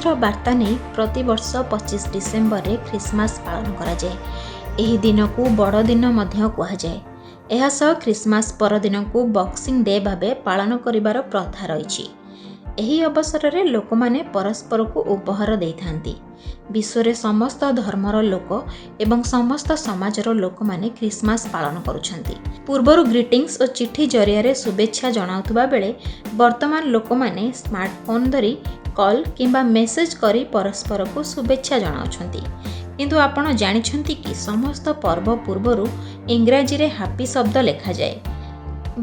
ଖ୍ରୀଷ୍ଟମାସର ବାର୍ତ୍ତା ନେଇ ପ୍ରତିବର୍ଷ 25 ଡିସେମ୍ବରରେ ଖ୍ରୀଷ୍ଟମାସ ପାଳନ କରାଯାଏ। ଏହି ଦିନକୁ ବଡ଼ଦିନ ମଧ୍ୟ କୁହାଯାଏ। ଏହା ସହ ଖ୍ରୀଷ୍ଟମାସ ପରଦିନକୁ ବକ୍ସିଂ ଡେ ଭାବେ ପାଳନ କରିବାର ପ୍ରଥା ରହିଛି। ଏହି ଅବସରରେ ଲୋକମାନେ ପରସ୍ପରକୁ ଉପହାର ଦେଇଥାନ୍ତି। ବିଶ୍ୱରେ ସମସ୍ତ ଧର୍ମର ଲୋକ ଏବଂ ସମସ୍ତ ସମାଜର ଲୋକମାନେ ଖ୍ରୀଷ୍ଟମାସ ପାଳନ କରୁଛନ୍ତି। ପୂର୍ବରୁ ଗ୍ରିଟିଂସ୍ ଓ ଚିଠି ଜରିଆରେ ଶୁଭେଚ୍ଛା ଜଣାଉଥିବା ବେଳେ ବର୍ତ୍ତମାନ ଲୋକମାନେ ସ୍ମାର୍ଟଫୋନ୍ ଧରି କଲ୍ କିମ୍ବା ମେସେଜ୍ କରି ପରସ୍ପରକୁ ଶୁଭେଚ୍ଛା ଜଣାଉଛନ୍ତି। କିନ୍ତୁ ଆପଣ ଜାଣିଛନ୍ତି କି, ସମସ୍ତ ପର୍ବ ପୂର୍ବରୁ ଇଂରାଜୀରେ ହାପି ଶବ୍ଦ ଲେଖାଯାଏ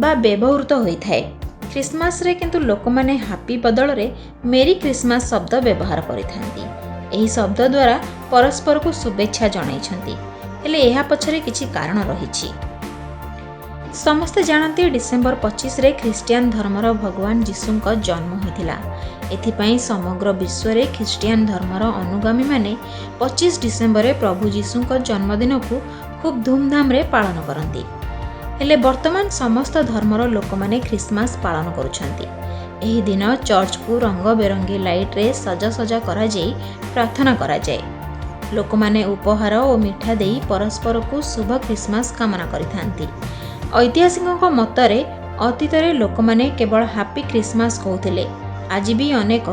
ବା ବ୍ୟବହୃତ ହୋଇଥାଏ। ଖ୍ରୀଷ୍ଟମାସରେ କିନ୍ତୁ ଲୋକମାନେ ହାପି ବଦଳରେ ମେରି ଖ୍ରୀଷ୍ଟମାସ ଶବ୍ଦ ବ୍ୟବହାର କରିଥାନ୍ତି। ଏହି ଶବ୍ଦ ଦ୍ୱାରା ପରସ୍ପରକୁ ଶୁଭେଚ୍ଛା ଜଣାଇଛନ୍ତି। ହେଲେ ଏହା ପଛରେ କିଛି କାରଣ ରହିଛି। ସମସ୍ତେ ଜାଣନ୍ତି, ଡିସେମ୍ବର 25ରେ ଖ୍ରୀଷ୍ଟିଆନ ଧର୍ମର ଭଗବାନ ଯୀଶୁଙ୍କ ଜନ୍ମ ହୋଇଥିଲା। ଏଥିପାଇଁ ସମଗ୍ର ବିଶ୍ୱରେ ଖ୍ରୀଷ୍ଟିଆନ ଧର୍ମର ଅନୁଗାମୀମାନେ 25 ଡିସେମ୍ବରରେ ପ୍ରଭୁ ଯୀଶୁଙ୍କ ଜନ୍ମଦିନକୁ ଖୁବ୍ ଧୁମଧାମରେ ପାଳନ କରନ୍ତି। ହେଲେ ବର୍ତ୍ତମାନ ସମସ୍ତ ଧର୍ମର ଲୋକମାନେ ଖ୍ରୀଷ୍ଟମାସ ପାଳନ କରୁଛନ୍ତି। ଏହି ଦିନ ଚର୍ଚ୍ଚକୁ ରଙ୍ଗ ବେରଙ୍ଗୀ ଲାଇଟ୍ରେ ସଜସଜା କରାଯାଇ ପ୍ରାର୍ଥନା କରାଯାଏ। ଲୋକମାନେ ଉପହାର ଓ ମିଠା ଦେଇ ପରସ୍ପରକୁ ଶୁଭ ଖ୍ରୀଷ୍ଟମାସ କାମନା କରିଥାନ୍ତି। ଐତିହାସିକଙ୍କ ମତରେ ଅତୀତରେ ଲୋକମାନେ କେବଳ ହାପି ଖ୍ରୀଷ୍ଟମାସ କହୁଥିଲେ। ଆଜି ବି ଅନେକ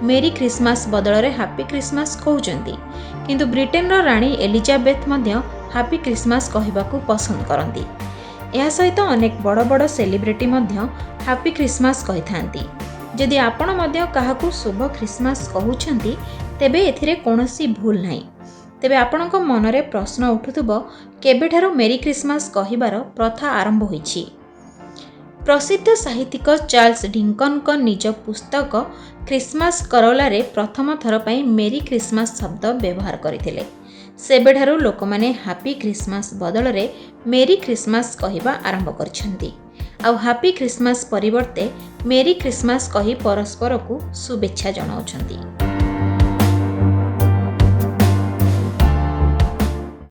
ମେରି ଖ୍ରୀଷ୍ଟମାସ ବଦଳରେ ହାପି ଖ୍ରୀଷ୍ଟମାସ କହୁଛନ୍ତି। କିନ୍ତୁ ବ୍ରିଟେନର ରାଣୀ ଏଲିଜାବେଥ ମଧ୍ୟ ହାପି ଖ୍ରୀଷ୍ଟମାସ କହିବାକୁ ପସନ୍ଦ କରନ୍ତି। ଏହା ସହିତ ଅନେକ ବଡ଼ ବଡ଼ ସେଲିବ୍ରିଟି ମଧ୍ୟ ହାପି ଖ୍ରୀଷ୍ଟମାସ କହିଥାନ୍ତି। ଯଦି ଆପଣ ମଧ୍ୟ କାହାକୁ ଶୁଭ ଖ୍ରୀଷ୍ଟମାସ କହୁଛନ୍ତି, ତେବେ ଏଥିରେ କୌଣସି ଭୁଲ ନାହିଁ। ତେବେ ଆପଣଙ୍କ ମନରେ ପ୍ରଶ୍ନ ଉଠୁଥିବ, କେବେଠାରୁ ମେରି ଖ୍ରୀଷ୍ଟମାସ କହିବାର ପ୍ରଥା ଆରମ୍ଭ ହୋଇଛି? ପ୍ରସିଦ୍ଧ ସାହିତ୍ୟିକ ଚାର୍ଲସ ଡିକନ୍ସଙ୍କ ନିଜ ପୁସ୍ତକ ଖ୍ରୀଷ୍ଟମାସ କରୋଲରେ ପ୍ରଥମ ଥର ପାଇଁ ମେରି ଖ୍ରୀଷ୍ଟମାସ ଶବ୍ଦ ବ୍ୟବହାର କରିଥିଲେ। ସେବେଠାରୁ ଲୋକମାନେ ହାପି ଖ୍ରୀଷ୍ଟମାସ ବଦଳରେ ମେରି ଖ୍ରୀଷ୍ଟମାସ କହିବା ଆରମ୍ଭ କରିଛନ୍ତି। ଆଉ ହାପି ଖ୍ରୀଷ୍ଟମାସ ପରିବର୍ତ୍ତେ ମେରି ଖ୍ରୀଷ୍ଟମାସ କହି ପରସ୍ପରକୁ ଶୁଭେଚ୍ଛା ଜଣାଉଛନ୍ତି।